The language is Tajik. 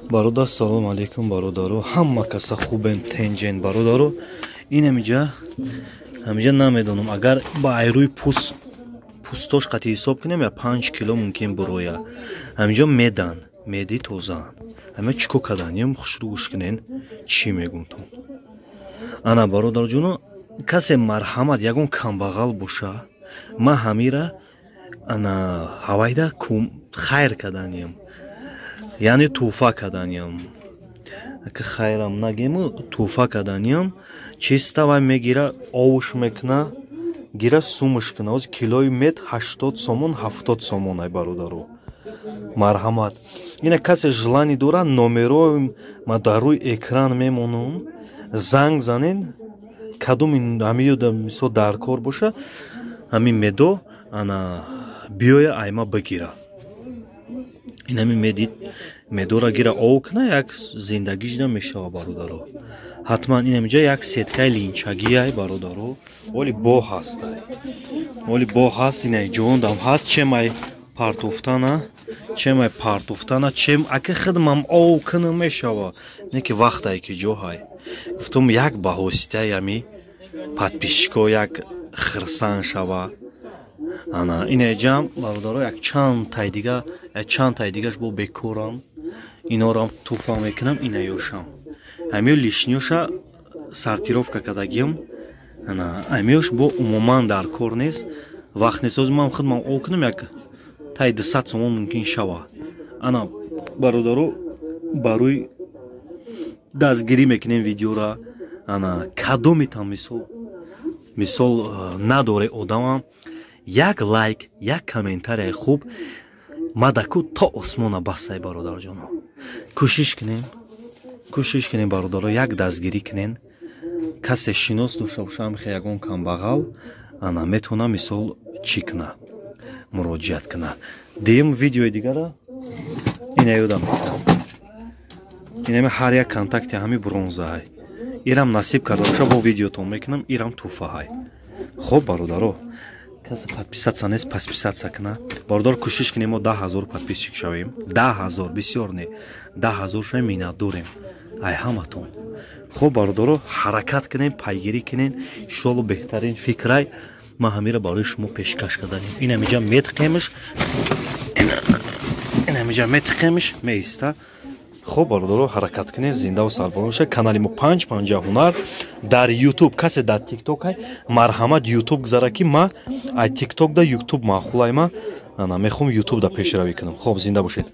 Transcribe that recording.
Бародар, салом алейкум, бародаро, ҳама каса хубен, тенҷен, бародаро. Ин ҳамиҷа намедонам, агар ба айрӯи пӯст, пӯстош қати ҳисоб кунем, я 5 кило мумкин буроя. Ҳамиҷо медан, меди тозаан. Ҳама чӣ кор кадан? Ям хушрӯ гӯш кунен, чӣ мегумтон. Ана, бародарҷоно, касе, марҳамат, ягон камбағал боша, ман ҳамира ана ҳавайда хайр каданиям, яъне тӯҳфа каданиям. Ки хайрам нагему, тӯҳфа каданиям. Чиста вай мегира, овуш мекуна, гира, сумуш куна. Оз килои мед 80 сомон, 70 сомон. Ай бародаро, марҳамат, ина касе желание дора, номерои ма дар рӯи экран мемонам, занг занен. Кадоми ҳамиёда, мисол, дар кор боша, ҳамин медо ана биёя, айма бигира. Ин ҳамин меди, медора гира, ов куна, як зиндагиш намешава, бародаро. Ҳатман ин ҳамиҷа як сеткаи линчагиай, бародаро, оли бо ҳастай, оли бо ҳаст. Инай ҷондам ҳаст, чемай партофтана, чемай партофтана, чем аки хидмам ов кунам мешава, не ки вақтай ки ҷоҳай. Гуфтум, як баҳоситаи ами подписчико як хирсан шава. Ана инаҷам, бародаро, як чанд тай дига, як чанд тай дигаш бо бекорам, инорам туҳфа мекунам. Инаёшам, ҳамиё лишниёша сортировка кардагиам. Ана ҳамиёш бо умуман дар кор нест, вақт нест. Ҳозир ман худмам ов кунам, як таи 200 сомон мумкин шава. Ана, бародаро, барои дастгирӣ мекунем видеора. Ана кадомитам, мисол, надоре одамам, як лайк, як комментарияи хуб мадаку то осмона бастай. Бародарҷоно, кӯшиш кунем, кӯшиш кунем, бародаро, як дастгирӣ кунен. Касе шинос дошта боша, ҳамихе ягон камбағал, ана метавона, мисол, чӣ куна, муроҷиат куна. Дуюм видеои дигара ина ёдам мекунам. Инами ҳар як контакти ҳами бронзаҳай. Ирам насиб карда боша, бо видеотон мекунам, ирам тӯҳфаҳай. Хоб, бародаро, касе подписаться нест, подписаться куна. Бародар, кӯшиш кунем, мо 10 000 подписчик шавем. 10 000 бисёр не, 10 000 шавем. Миннатдорем ай ҳаматон. Хоб, бародаро, ҳаракат кунем, пайгирӣ кунем, иншоалло. Беҳтарин фикрай ман ҳамира барои шумо пешкаш карданем. Ин ҳамиҷа метиқемш, ин ҳамиҷа метиқемш, меиста. Хоб, бародаро, ҳаракат кунед, зиндаву сарбаланд бошед. Канали мо «Панҷ панҷа ҳунар» дар Ютуб. Касе дар Тикток ай, марҳамат, Ютуб гузара, ки ма ай Тикток да Ютуб маъқулай. Ма ана мехоҳам Ютуб да пешравӣ кунам. Хоб, зинда бошед.